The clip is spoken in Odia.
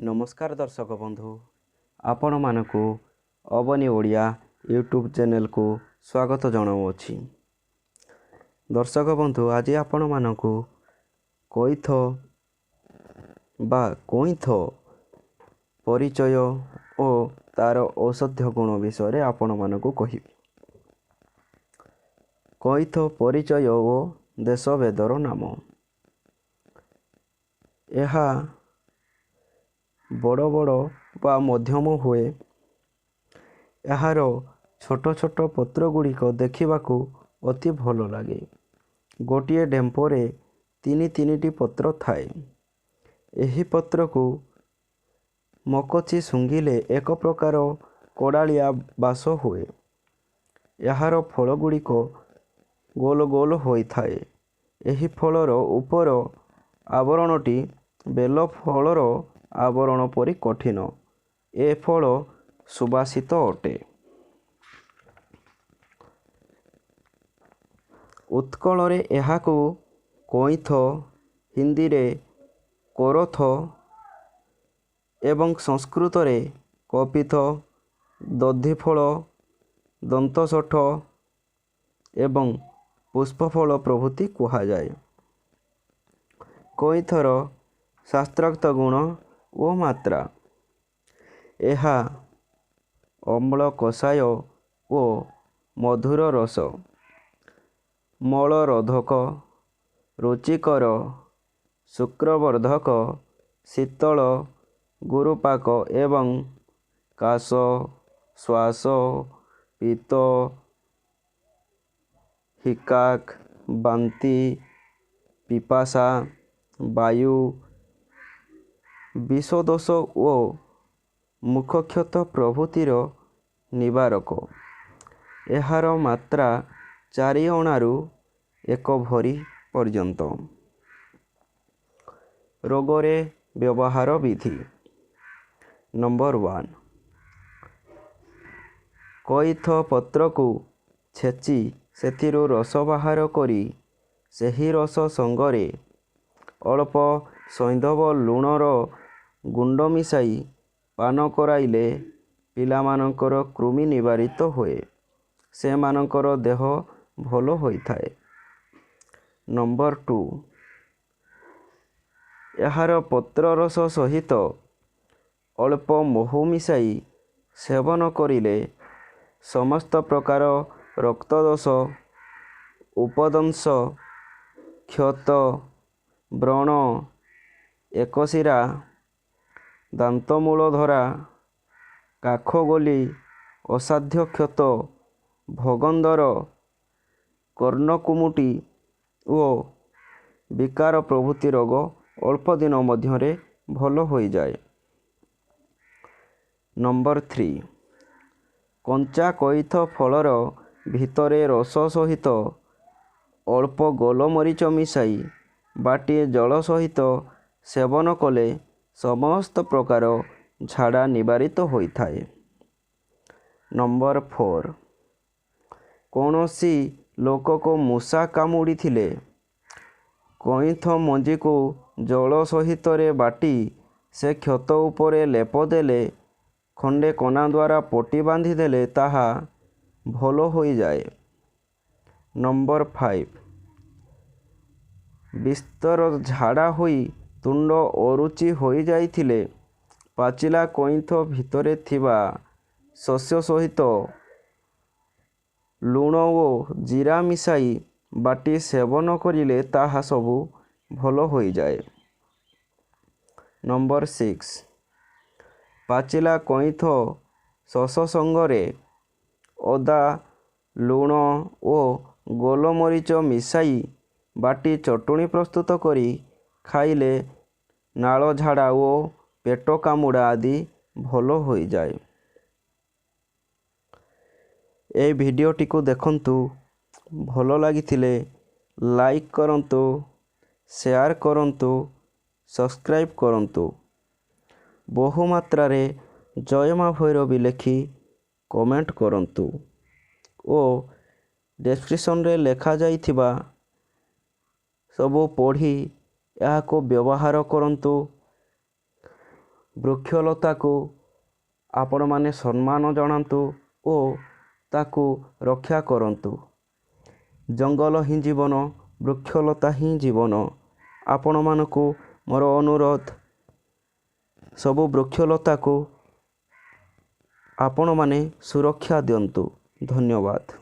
ନମସ୍କାର ଦର୍ଶକ ବନ୍ଧୁ, ଆପଣମାନଙ୍କୁ ଅବନୀ ଓଡ଼ିଆ ୟୁଟ୍ୟୁବ୍ ଚ୍ୟାନେଲକୁ ସ୍ୱାଗତ ଜଣାଉଅଛି। ଦର୍ଶକ ବନ୍ଧୁ, ଆଜି ଆପଣମାନଙ୍କୁ କଇଥ ବା କଇଁଥ ପରିଚୟ ଓ ତାର ଔଷଧୀୟ ଗୁଣ ବିଷୟରେ ଆପଣମାନଙ୍କୁ କହିବି। କଇଥ ପରିଚୟ ଓ ଦେଶଭେଦର ନାମ। ଏହା ବଡ଼ ବଡ଼ ବା ମଧ୍ୟମ ହୁଏ। ଏହାର ଛୋଟ ଛୋଟ ପତ୍ର ଗୁଡ଼ିକ ଦେଖିବାକୁ ଅତି ଭଲ ଲାଗେ। ଗୋଟିଏ ଡେମ୍ଫରେ ତିନି ତିନିଟି ପତ୍ର ଥାଏ। ଏହି ପତ୍ରକୁ ମକଚି ଶୁଙ୍ଘିଲେ ଏକ ପ୍ରକାର କଡ଼ାଳିଆ ବାସ ହୁଏ। ଏହାର ଫଳ ଗୁଡ଼ିକ ଗୋଲ ଗୋଲ ହୋଇଥାଏ। ଏହି ଫଳର ଉପର ଆବରଣଟି ବେଲ ଫଳର ଆବରଣ ପରି କଠିନ। ଏ ଫଳ ସୁବାସିତ ଅଟେ। ଉତ୍କଳରେ ଏହାକୁ କଇଁଥ, ହିନ୍ଦୀରେ କୋରଥ ଏବଂ ସଂସ୍କୃତରେ କପିଥ, ଦଧିଫଳ, ଦନ୍ତଶଠ ଏବଂ ପୁଷ୍ପଫଳ ପ୍ରଭୃତି କୁହାଯାଏ। କଇଁଥର ଶାସ୍ତ୍ରୋକ୍ତ ଗୁଣ ଓ ମାତ୍ରା। ଏହା ଅମ୍ଳ, କଷାୟ ଓ ମଧୁର ରସ, ମଳରୋଧକ, ରୁଚିକର, ଶୁକ୍ରବର୍ଦ୍ଧକ, ଶୀତଳ, ଗୁରୁପାକ ଏବଂ କାଶ, ଶ୍ୱାସ, ପିତ୍ତ, ହିକାକ, ବାନ୍ତି, ପିପାସା, ବାୟୁ, ବିଷଦୋଷ ଓ ମୁଖକ୍ଷତ ପ୍ରଭୃତିର ନିବାରକ। ଏହାର ମାତ୍ରା 4 ଅଣାରୁ 1 ଭରି ପର୍ଯ୍ୟନ୍ତ। ରୋଗରେ ବ୍ୟବହାର ବିଧି। ନମ୍ବର 1, କଇଥ ପତ୍ରକୁ ଛେଚି ସେଥିରୁ ରସ ବାହାର କରି ସେହି ରସ ସଙ୍ଗରେ ଅଳ୍ପ ସୈନ୍ଧବ ଲୁଣର ଗୁଣ୍ଡ ମିଶାଇ ପାନ କରାଇଲେ ପିଲାମାନଙ୍କର କୃମି ନିବାରିତ ହୁଏ, ସେମାନଙ୍କର ଦେହ ଭଲ ହୋଇଥାଏ। ନମ୍ବର 2, ଏହାର ପତ୍ର ରସ ସହିତ ଅଳ୍ପ ମହୁ ମିଶାଇ ସେବନ କରିଲେ ସମସ୍ତ ପ୍ରକାର ରକ୍ତଦୋଷ, ଉପଦଂଶ, କ୍ଷତ, ବ୍ରଣ, ଏକଶିରା, ଦାନ୍ତମୂଳ ଧରା, କାଖଗୋଲି, ଅସାଧ୍ୟ କ୍ଷତ, ଭଗନ୍ଦର, କର୍ଣ୍ଣକୁମୁଟି ଓ ବିକାର ପ୍ରଭୃତି ରୋଗ ଅଳ୍ପ ଦିନ ମଧ୍ୟରେ ଭଲ ହୋଇଯାଏ। ନମ୍ବର 3, କଞ୍ଚା କଇଥ ଫଳର ଭିତରେ ରସ ସହିତ ଅଳ୍ପ ଗୋଲମରିଚ ମିଶାଇ ବାଟି ଜଳ ସହିତ ସେବନ କଲେ ସମସ୍ତ ପ୍ରକାର ଝାଡ଼ା ନିବାରିତ ହୋଇଥାଏ। ନମ୍ବର 4, କୌଣସି ଲୋକକୁ ମୂଷା କାମୁଡ଼ିଥିଲେ କଇଁଥ ମଞ୍ଜିକୁ ଜଳ ସହିତରେ ବାଟି ସେ କ୍ଷତ ଉପରେ ଲେପ ଦେଲେ, ଖଣ୍ଡେ କନା ଦ୍ୱାରା ପଟି ବାନ୍ଧିଦେଲେ ତାହା ଭଲ ହୋଇଯାଏ। ନମ୍ବର 5, ବିସ୍ତର ଝାଡ଼ା ହୋଇ ତୁଣ୍ଡ ଅରୁଚି ହୋଇଯାଇଥିଲେ ପାଚିଲା କଇଁଥ ଭିତରେ ଥିବା ଶସ୍ୟ ସହିତ ଲୁଣ ଓ ଜିରା ମିଶାଇ ବାଟି ସେବନ କରିଲେ ତାହା ସବୁ ଭଲ ହୋଇଯାଏ। ନମ୍ବର 6, ପାଚିଲା କଇଁଥ ଶସ ସଙ୍ଗରେ ଅଦା, ଲୁଣ ଓ ଗୋଲମରିଚ ମିଶାଇ ବାଟି ଚଟୁଣି ପ୍ରସ୍ତୁତ କରି ଖାଇଲେ ନାଳ ଝାଡ଼ା ଓ ପେଟ କାମୁଡ଼ା ଆଦି ଭଲ ହୋଇଯାଏ। ଏହି ଭିଡ଼ିଓଟିକୁ ଦେଖନ୍ତୁ, ଭଲ ଲାଗିଥିଲେ ଲାଇକ୍ କରନ୍ତୁ, ସେୟାର କରନ୍ତୁ, ସବସ୍କ୍ରାଇବ୍ କରନ୍ତୁ। ବହୁ ମାତ୍ରାରେ ଜୟ ମା ଭୈରବୀ ଲେଖି କମେଣ୍ଟ କରନ୍ତୁ ଓ ଡେସ୍କ୍ରିପସନ୍ରେ ଲେଖାଯାଇଥିବା ସବୁ ପଢ଼ି ଏହାକୁ ବ୍ୟବହାର କରନ୍ତୁ। ବୃକ୍ଷଲତାକୁ ଆପଣମାନେ ସମ୍ମାନ ଜଣାନ୍ତୁ ଓ ତାକୁ ରକ୍ଷା କରନ୍ତୁ। ଜଙ୍ଗଲ ହିଁ ଜୀବନ, ବୃକ୍ଷଲତା ହିଁ ଜୀବନ। ଆପଣମାନଙ୍କୁ ମୋର ଅନୁରୋଧ, ସବୁ ବୃକ୍ଷଲତାକୁ ଆପଣମାନେ ସୁରକ୍ଷା ଦିଅନ୍ତୁ। ଧନ୍ୟବାଦ।